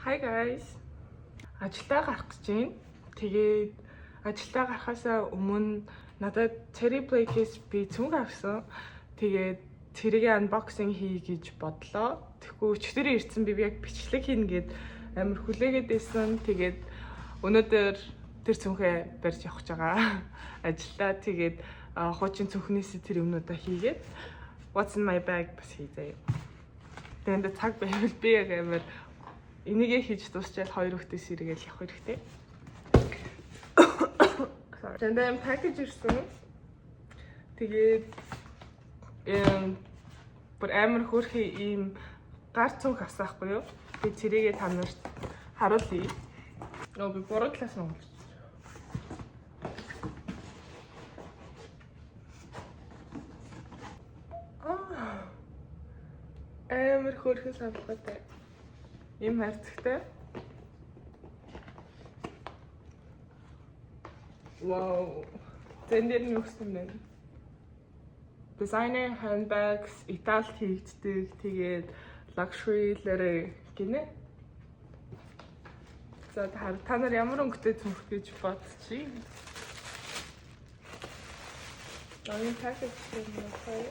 Hi guys. Ажилдаа гарах гэж байна. Тэгээд ажилдаа гарахаасаа өмнө надад Cherry Blake-с би цүнх авсан. Тэгээд тэрийг unboxing хий гэж бодлоо. Тэгэхгүй өчигдөр ирсэн, би яг бичлэг хийнэ гээд амар хүлээгээд байсан. Тэгээд өнөөдөр тэр цүнхээ барьж явах гэж байгаа ажилдаа. Тэгээд хуучин цүнхнээс тэр юмнуудаа хийгээд what's in my bag бас хий заяа. Тэгээд цаг байвал би яг амар энийгээ хийж дуусчаал хоёр хүүхдээс сэргээл явах хэрэгтэй. Тэндээ package ирсэн. Тэгээд бүр амар хөөрхий ийм гар цүнх авсан байхгүй юу? Тэгээд тэрийгээ та нарт харуулъя. Нөө, би буруу талаас нь онгойлж. Аа. Амар хөөрхөн савлгаатай. Ийм хайрцагтай. Вау. Тэн дээр нь өгсөн байна. Designer handbags, Италид хийгддэг. Тэгээд luxury лэрэ гинэ. За, та нар ямар өнгөтэй цүнх гэж бодчих? Энэ package юм байна.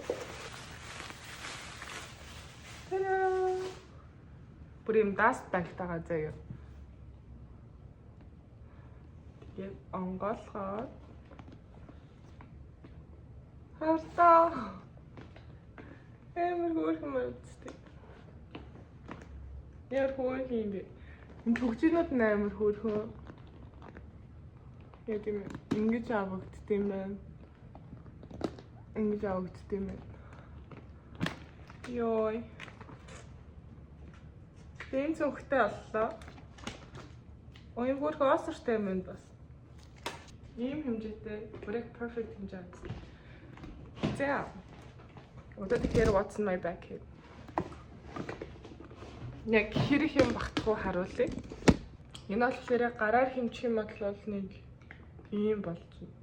Та-да! Бүр юм dust bag-тайгаа заяа. Тэгээд онгойлгоод хартаа. Амар хөөрхөн байна. Ямар хөөрхөн юм бэ? Энэ төгжинүүд нь амар хөөрхөн. Яг юм ингэж авагдд юм байна. Ингэж авагдд юм байна. Йой. Тийм цүнхтэй боллоо. Оюун хөөрхөн осортой юм байна бас. Ийм хэмжээтэй, бүр яг perfect хэмжээ авсан. За. Одоо тэгэхээр what's in my bag хэ. Яг хэрэг юм багтахгүй харуулъя. Энэ болохоор гараар хэмжих юм бол нэг ийм болж байна.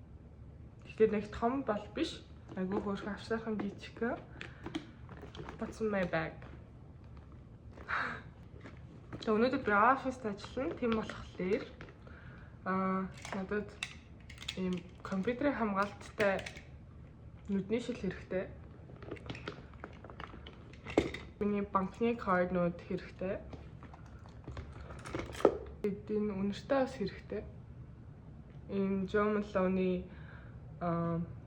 Тэгэхээр нэг том бол биш. Айгүй хөөрхөн авсаахан жижигхэн. What's in my bag? Тэгээ өнөөдөр би оффист ажиллана. Тийм болохоор надад ийм компьютерийн хамгаалттай нүдний шил хэрэгтэй. Миний банкны картнууд хэрэгтэй. Тэгээд энэ үнэртэй бас хэрэгтэй. Энэ Jo Malone-ы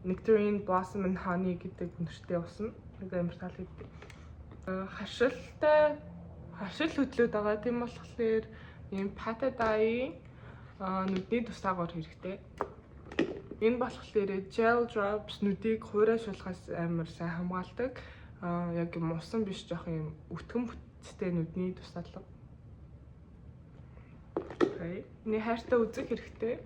Nectarine Blossom and Honey гэдэг үнэртэй ус нь надад амар таалагддаг. Харшилтай, харшил хөдлөөд байгаа. Тийм болохоор ийм Patadai нүдний тусаагуур хэрэгтэй. Энэ болохоор gel drops, нүдийг хуурай шулахаас амар сайн хамгаалдаг. Яг юм усан биш, жоох юм өтгөн бүтцтэй нүдний тусаалга. Okay. Миний хайртай үзэг хэрэгтэй.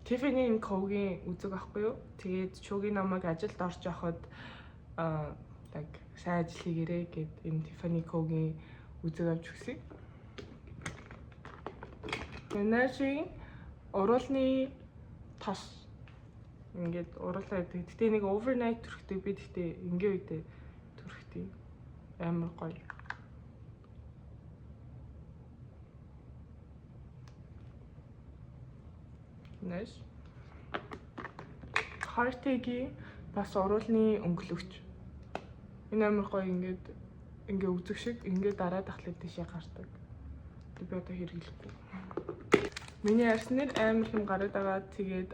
Tiffany Co-гийн үзэг аахгүй юу? Тэгээд чүүгийн намайг ажилд орж явахад яг сайн ажил хийгээрэй гэд энэ Tiffany Co-гийн үзэг авч өгсөн. Energy уруулны тос, ингээд уруулаа гэдэг. Гэтэ нэг overnight түрхдэг. Би гэтэ ингээ үедээ түрхдэг. Амар гоё. Nice. Hearty-гийн бас уруулны өнгөлөгч. Энэ амар гоё, ингээд ингээ үзэг шиг ингээ дараад ахлаа тийшээ гардаг. Тэг би одоо хэрэглэхгүй. Миний арьснаар амар юм гараад байгаа. Тэгээд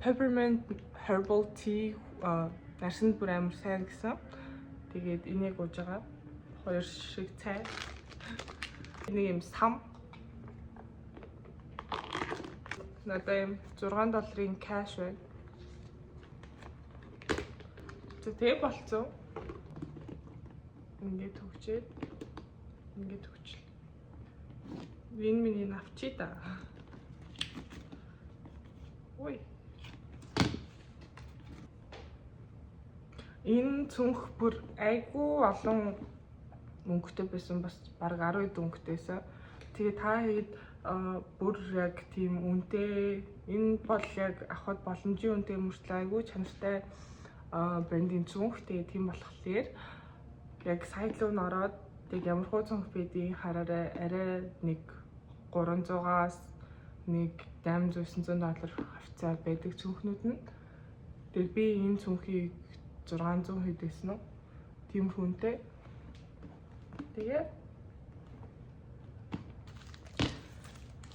peppermint herbal tea арьсанд бүр амар сайн гэсэн. Тэгээд энийг ууж байгаа. Хоёр шиг цай. Нэг юм сам. Надад юм 6 долларын cash байна. За, тэгээ болцсон. Ингээд төгчээд, ингээд төгчл. Энэ миний навчи да. Ой. Энэ цүнх бүр айгүй олон мөнгөтэй байсан, бас бараг 10 өнгөтэйсэн. Тэгээ та хэд бүр яг тийм үнэтэй, энэ бол яг авахд боломжийн үнэтэй мөртлөө айгүй чанартай брендийн цүнх. Тэгээ тийм болохоор яг сайт руу н ороод Тэг ямар хуу цүнх байдгийг хараарай. Арай нэг 300-аас нэг 800 900 доллар хавцаа байдаг цүнхнүүд нь. Тэгээд би энэ цүнхийг 600 хэд байсан уу? Тийм хүнтэй. Тэгээ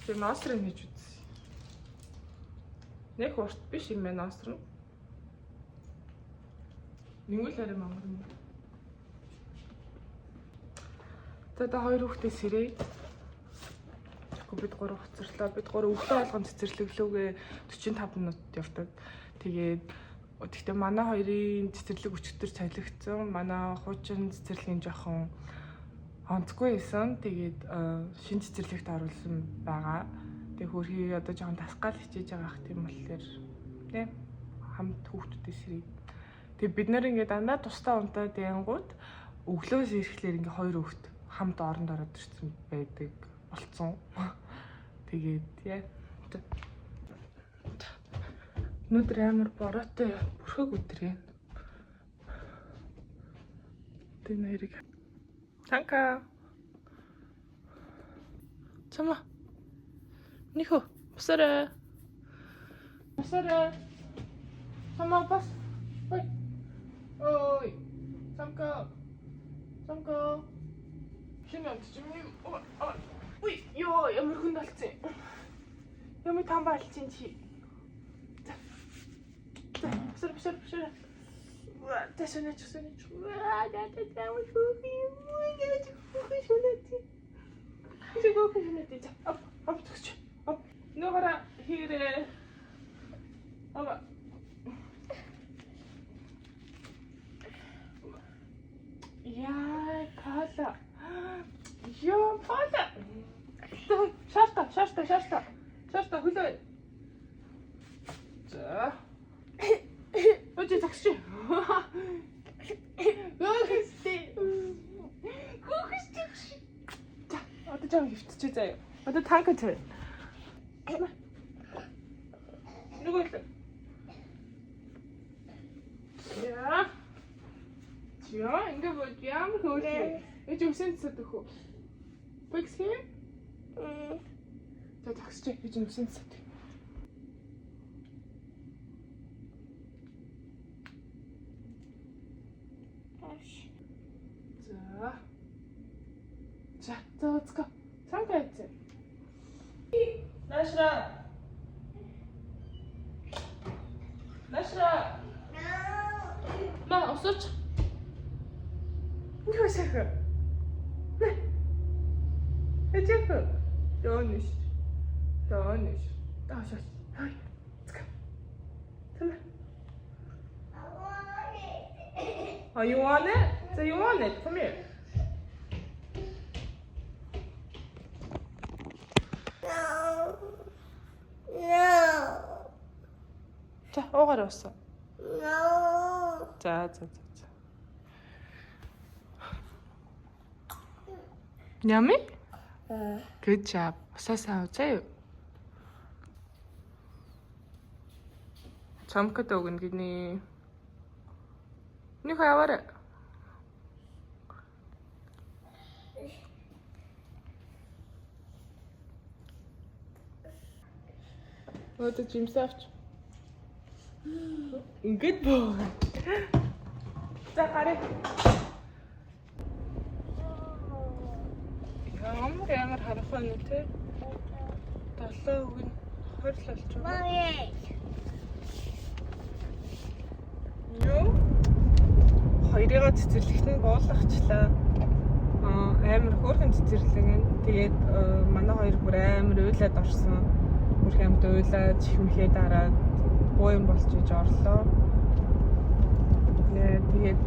тэр ноосрыг хийж үзсэн. Нэг урт биш юм байна нооср нь. Нэнгүүл арай мангар юм. За одоо хоёр хүүхдээ сэрээ. Тэгэхгүй бид гурав хоцорлоо. Бид гурав өглөө болгон цэцэрлэглүүгээ 45 минут явдаг. Тэгээд гэхдээ манай хоёрын цэцэрлэг өчигдөр солигдсон. Манай хуучин цэцэрлэгийн жоохон онцгүй байсан. Тэгээд шинэ цэцэрлэгт оруулсан байгаа. Тэгээд хөрхий одоо жоохон тасгаал хичээж байгаа х тийм болохоор тий хамт хүүхдүүдээ сэрээ. Тэгээд бид нэр ингээд дандаа тусдаа унтаад янгууд өглөөс ирэхлээр ингээд хоёр хүүхд хамт оронд ороод ирсэн байдаг болцсон. Тэгээд яа. Өнөөдөр амар бороотой бүрхэг өдөр юм. Тэр нэрийг Танка. Чама. Нихо, босорой. Босорой. Чама бас. Ой. Ой. Танка. Танка. Шинэ амт чи миний Үй, ёо, ямар хүнд болцсон. Ямар там болцсон чи. За. За, босор, босор, босор. За, сонаач, сонаач. Ва, да, да, да, хүүхий. Үгүй, хүүхий шүнэт. Чи хүүхий шүнэт. За, оп, оп төгсч. Оп. Нүгара хийрээ. Ава. Яа, кала. Йоо, пала. Шаашта, шаашта, шаашта. Шаашта хөлөө. За. Өчи зогсчих. Хөөхстэй. Хөөхстэй. За, одоо жам хөвтчихээ заяа. Одоо танк тэр. Нөгөө л. За. За, ингэ бод ямар хөөрхөн. Эч өсөн цэцэд өгөө. Fix here? За зогсчих. Эч өсөн цэцэд. За. За, за let's go. Танк хайцээ. Нашра. Нашра. Ма, усууч. Юу сэхэ? Эжэхэ. Дониш. Дониш. Таашаа. Хай. Let's go. Come on. Oh, you want it? So you want it? Come here. No. No. За, уугаар уусаа. No. За, за, за, за. Yummy? Good job. Усаасаа уу заа юу? Чамкад өгнө гинэ. Нэг аваарай. Одоо жимсээ авч. Ингээд боо. За гараа. Ямар ямар харахгүй нэ те. 7 үг нь 20 л болж байгаа. Mommy. Юу? Хоёрыгаа цэцэрлэгт нь буулгачлаа. Аа амар хөөрхөн цэцэрлэг нь. Тэгээд манай хоёр бүр амар уйлаад орсон. Бүр хамт уйлаад чихмэхээ дараад буу юм болж иж орлоо. Нэ тэгээд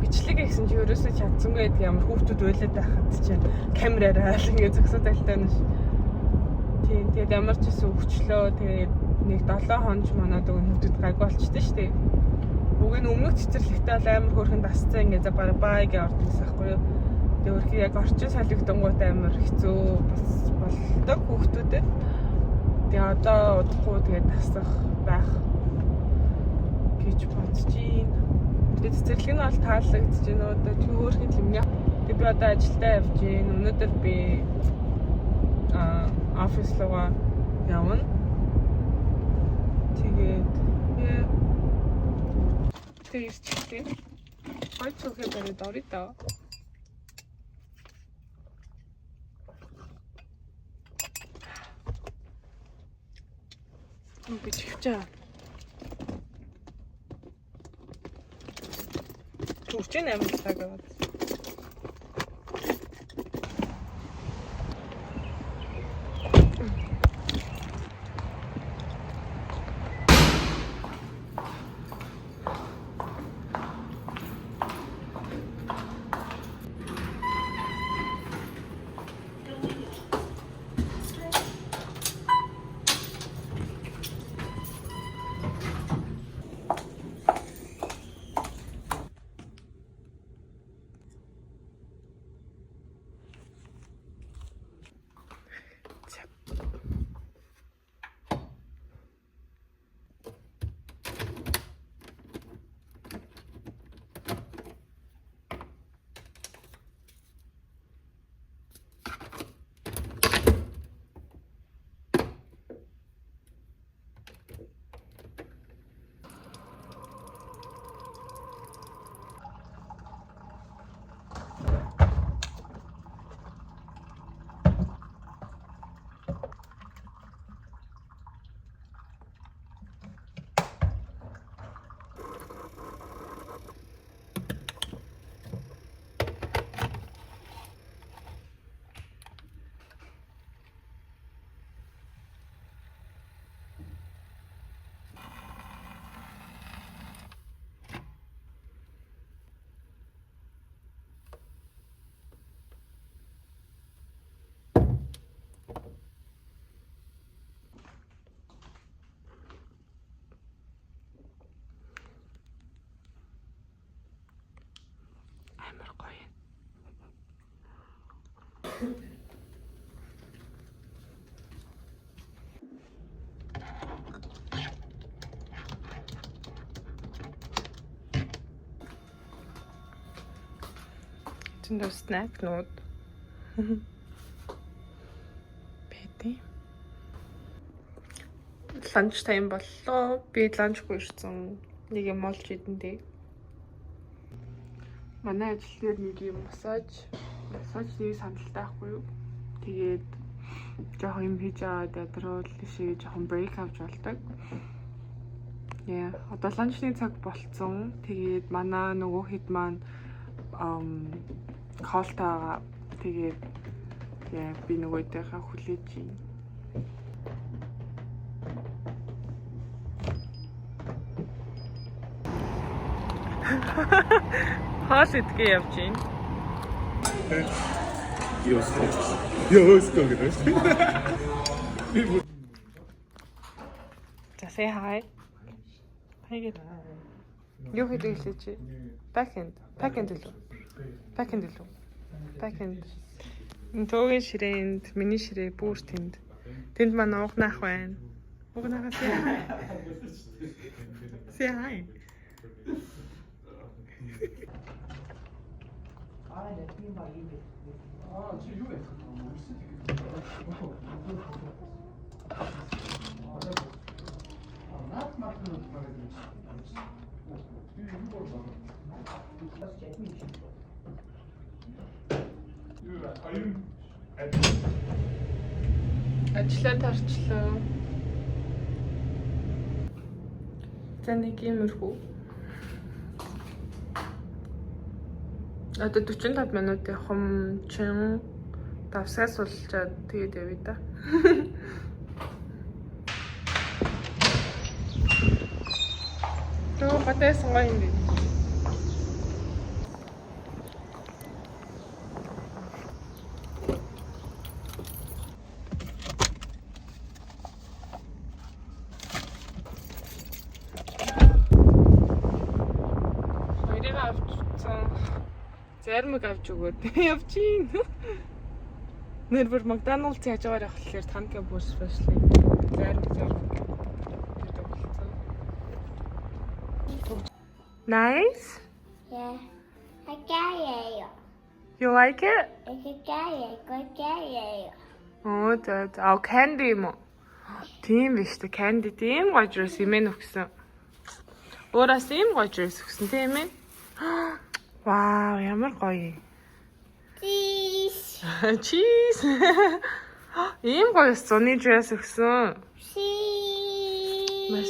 бичлэг хийсэн чи ерөөсөө чадсангүй гэдэг ямар хүүхдүүд уйлаад байхад чинь камераараа л ингэ зөксөд айлтаа нэш. Тийм тэгээд ямар ч гэсэн өвчлөө. Тэгээд нэг 7 хонож манад өгөн хүүхдүүд гайгүй болчихдээ шүү дээ. Уг нь өмнөх цэцэрлэгтээ бол амар хөөрхөн дасцсан ингээ за бараг бай гэж ордог гэсэн аахгүй юу. Тэгээ хөрхи яг орчин солигдонгууд амар хэцүү бас болдог хүүхдүүдэд. Тэгээ одоо удахгүй тэгээд дасах байх гэж бодож байна. Тэгээ цэцэрлэг нь бол таалагдж байна. Одоо чи хөөрхөн тэмнэ. Тэг би одоо ажилдаа явж байна. Өнөөдөр би офис руугаа явна. Тэгээд яа. Тэг ирчихлээ. Гой цүнхээ бариад орё доо. Би чихвчээ. 48 цаг аваад. За. Амар гоё. Зөндөө snack нууд. Бэти. Lunch time боллоо. Би lunch гүй ирсэн. Нэг юм олж идэн дээ. Манай ажил дээр нэг юм массажны сандалтай байхгүй юу? Тэгээд жоохон юм хийж аваад ядруул тийшээ жоохон break авч болдог. Яа, одоо lunch ны цаг болцсон. Тэгээд манай нөгөө хэд маань call тайгаа. Тэгээд яа, би нөгөөдийнхээ хүлээж байна. Хоол идэхээ явж байна. Йоско. Йоско гэдэг шүү дээ. За, say hi. Hi гэд. Юу хийдэг гэлээ чи? Backend. Backend илүү. Backend илүү. Backend. Энэ төөгийн ширээнд, миний ширээ бүр тэнд. Тэнд манай уугнаах байна. Уугнаахаа say hi. Say hi. Ажлаа тарчлаа. За, нэг иймэрхүү. Одоо 45 минут явах юм чин давсгаа сулчаад тэгээд явъя да. Төө батайсан гоё юм би. Хоёрыг авчихсан. Зармаг авч өгөөд явж гин. Нэр бүр McDonald's хажуугаар явах болохоор танка бүр special зармаг гэдэг болсон. Nice. Yeah. I got it. You like it? Go. Оо за за. Аа, candy юм уу? Тийм биш үү? Candy тийм гоё dress имэн өгсөн. Өөрөөс ийм гоё dress өгсөн тийм ээ. Вау, ямар гоё юм. Cheese. Cheese. Ийм гоё зуны dress өгсөн. Cheese. Маш.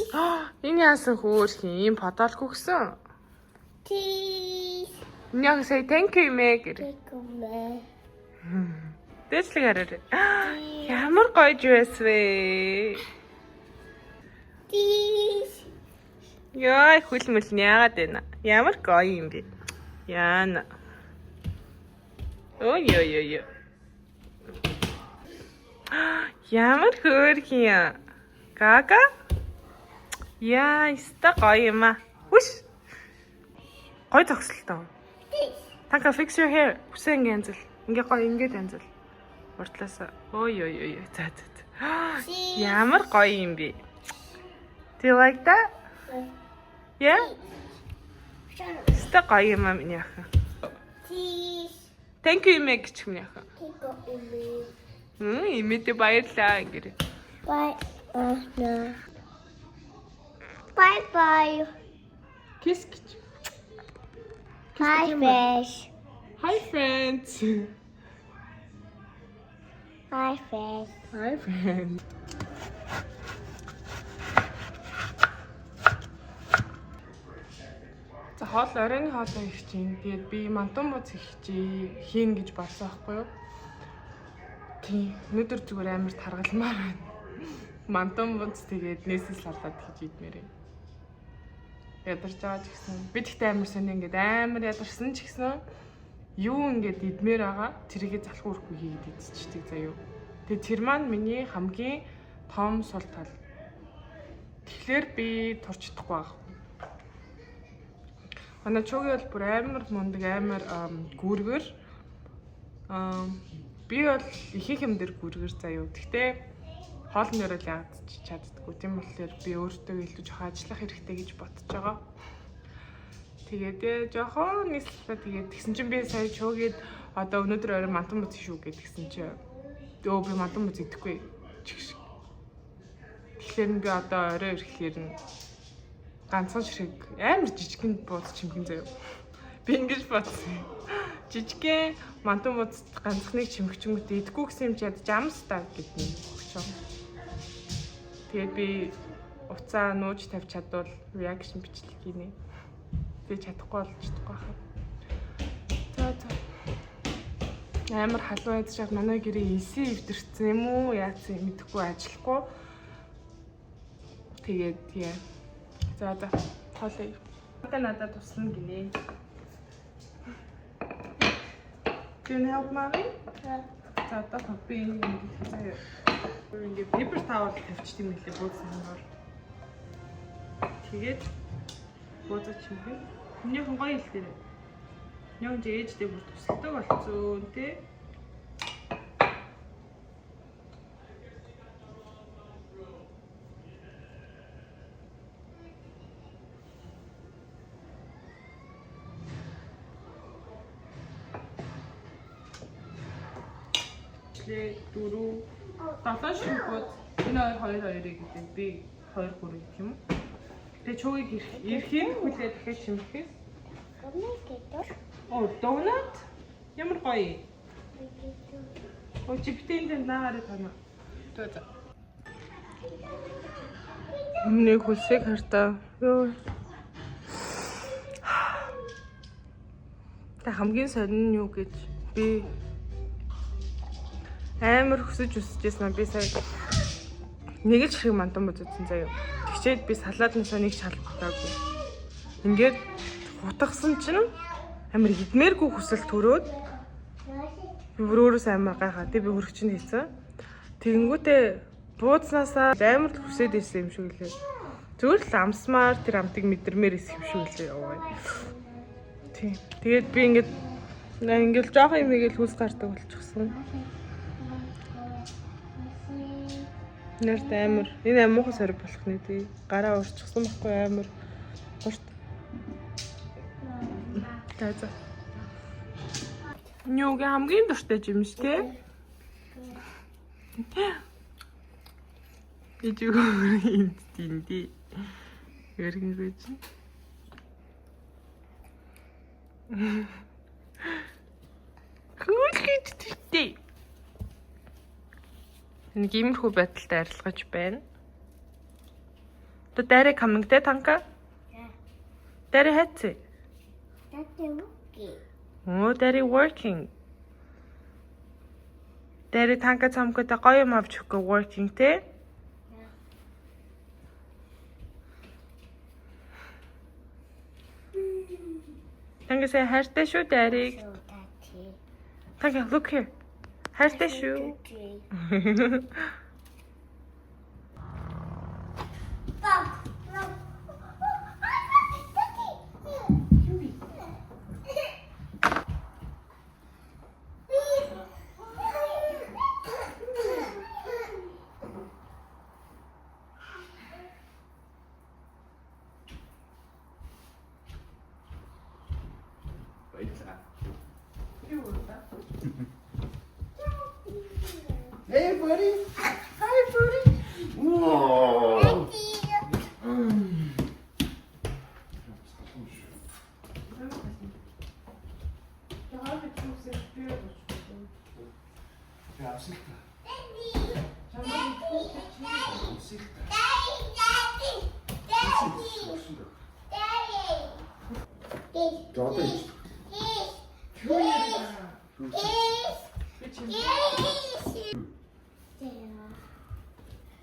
Энэ яасан хөөрхөн ийм подолк өгсөн. Cheese. Энэ яг сая thank you мэ гэр. Pickle. Дээшлэг хараарай. Ямар гоё dress вэ? Cheese. Яа, хөл мөл нь яагаад байна? Ямар гоё юм бэ? Яана. Ой ёо ёо ёо. Ямар хөөрхөн юм. Гага? Яа, өстой гоё юм аа. Хүш. Гоё зогсолтой. This. Танка, fix your hair. Үсээ ингэ янзал. Ингээ гоё ингээд янзал. Уртлаасаа. Ой ёо ёо ёо. За за за. Cheese. Ямар гоё юм бэ? Do you like that? Yeah? Өстой гоё юм аа миний охин. Cheese. Thank you имэ гэж миний охин. Pickle. Мм, имэдэ баярлаа гэрээ. Bye. No. Bye bye. Kiss гэж. Bye fish. Hi friends. Bye fish. Hi friends. За хоол оройн хоолоо их чинь. Тэгээд би мантан буц их чи хийн гэж бодсон байхгүй юу? Тийм. Өнөөдөр зүгээр амар таргалмаар байна. Мантан буц тэгээд нээсэн салаад хийж идмээр юм. Ядарч байгаа ч гэсэн. Би тэгтээ амар сони ингээд амар ядарсан ч гэсэн юу ингээд идмээр байгаа тэрийгэ залхуу өрөхгүй хийгээд идчихдэг заяо. Тэгээ тэр маань миний хамгийн том сул тал. Тэгэхээр би турч чадахгүй байгаа. Манай чууги бол бүр амар мундаг, амар гүүргэр. Би бол ихэнх юм дээр гүүргэр заяо. Тэгтээ хоолн дээр л яагаад ч чаддаггүй. Тийм болохоор би өөртөө илүү жоохон ажиллах хэрэгтэй гэж бодож байгаа. Тэгээд жоохон нийслэлээ тэгээд тэгсэн чинь би сая чуугээд одоо өнөөдөр орой мантан буц шүү гэдгсэн чинь өө би мантан буц идэхгүй чигш. Тэгэхээр нь би одоо орой ирэхлээр нь ганцхан ширхэг амар жижигхэн бууз чимхэн заяа. Би ингэж бодсон. Жижигхэн мантан бууз ганцхныг чимхчингүүтээ идэхгүй гэсэн юм чи ядаж амстаа гэдэг нь өгч. Тэгээд би уцаа нууж тавьж чадвал reaction бичлэг хийнэ. Би чадахгүй болж чадахгүй хаа. За за. Амар халуун айдаж чад манай гэрээ элсэн эвдэрсэн юм уу? Яатсан юм мэдэхгүй ажиллахгүй. Тэгээд яа. За за. Хоолой. Одоо надад туслана гинэ. Do you help mommy? За одоо би ингэ заяа. Ингээ paper towel тавьчих юм лээ бууз хангар. Тэгээд буузаа чимхэ. Минийхэн гоё хэл дээр. Минийхэн чи ээжтэй бүр тусалдаг болцсон тий. Лээ дөрөв долоон ширхэг бууз. Энэ хоёр хоёр хоёрыг гэдэг би хоёр гурав гэх юм уу? Тэгээ чуугийг ирэхийг хүлээ дахиад чимхэхээс. Оо, донат? Ямар гоё юм. Оо, чи битэн дээр наагаарэ тана. За за. Миний хүлсийг хартаа. Йоо. Та хамгийн сонин нь юу гэж би амар хүсэж үсэжсэн би сая нэг л ширхэг мантан буз үзсэн заяа. Тэгчээд би салааднасаа нэг шалгалтаагүй. Ингээд хутгасан чинь амар идмээргүй хүсэл төрөөд би бүр өөрөөсөө амар гайхаа. Тэг би хөрөх чинь хийсэн. Тэгэнгүүтээ бууцнаасаа амар л хүсээд ирсэн юм шиг лээ. Зүгээр л амсмаар тэр амтыг мэдэрмээр ирсэн юм шиг лээ. Яваа. Тийм. Тэгээд би ингээд ингээд жоохон юм игээл хүс гардаг болчихсон. Нэрт амар энэ амар муухай сорив болох нэ тий. Гараа урчихсан байхгүй амар урт. За за. Нюгийн хамгийн дуртай жимс те. Ижиг инди. Өргөнгөж. Хөөлгөж тэгтээ. Нэг иймэрхүү байдалтай арилгаж байна. Одоо daddy coming те Танка? Yeah. Daddy хайцээ. Daddy working. Оо, daddy working. Daddy Танка цамкатай гоё юм авч өгөхгүй working те? Yeah. Танка сая хайртай шүү daddy. So daddy. Танка look here. Хайртай шүү. Daddy. Bump. Bump. Daddy. Баярлалаа. Hey buddy. Hi buddy. Whoa.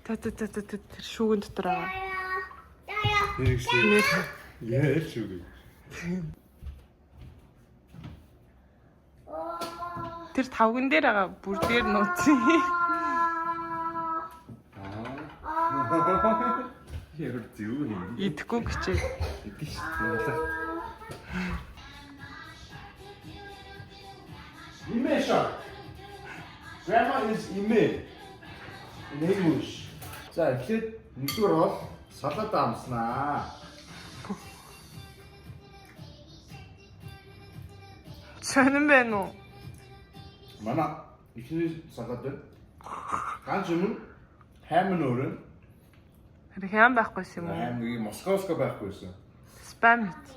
Та та та та та тэр шүүгэн дотор байгаа. Нэрэг шүү. Яа шүү. Тэр тавган дээр байгаа бүр дээр нууцсан. Аа. Ямар зөв юм. Идэхгүй гэчээ. Идэх шүү дээ. Ime shark. Grandma is ime in English. За эхлээд нэгдүгээр бол салат амснаа. Сонин байна уу? Манай эхний салат байна. Ганц юм нь хайм нь өөрөө. Тэр хям байхгүйсэн юм уу? Хайм нэг Московско байхгүйсэн. Спам хийц.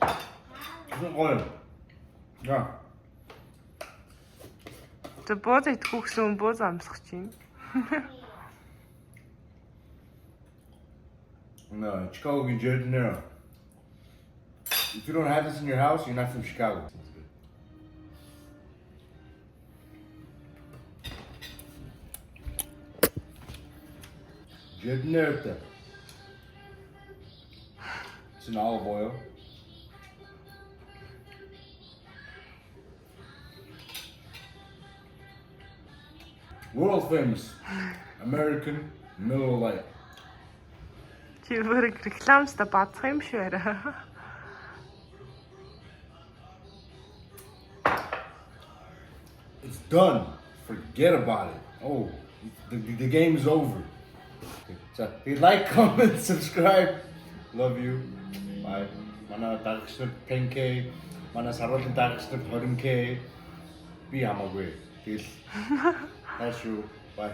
Энэ гоё. Яа. За бууз идэхгүй гэсэн хүн бууз амсах чинь. No, Chicago giardiniera. If you don't have this in your house, you're not from Chicago. Giardiniera. It's an olive oil. World famous American Miller Lite. Чи бүр рекламста бадах юм шүү арай. It's done. Forget about it. Oh, the game is over. So, if you like, comment, subscribe. Love you. Bye. Манай дагагч нар 10k, манай саруулын дагагч нар 20k. Би хамаагүй. Тэгэл тааш юу. Bye.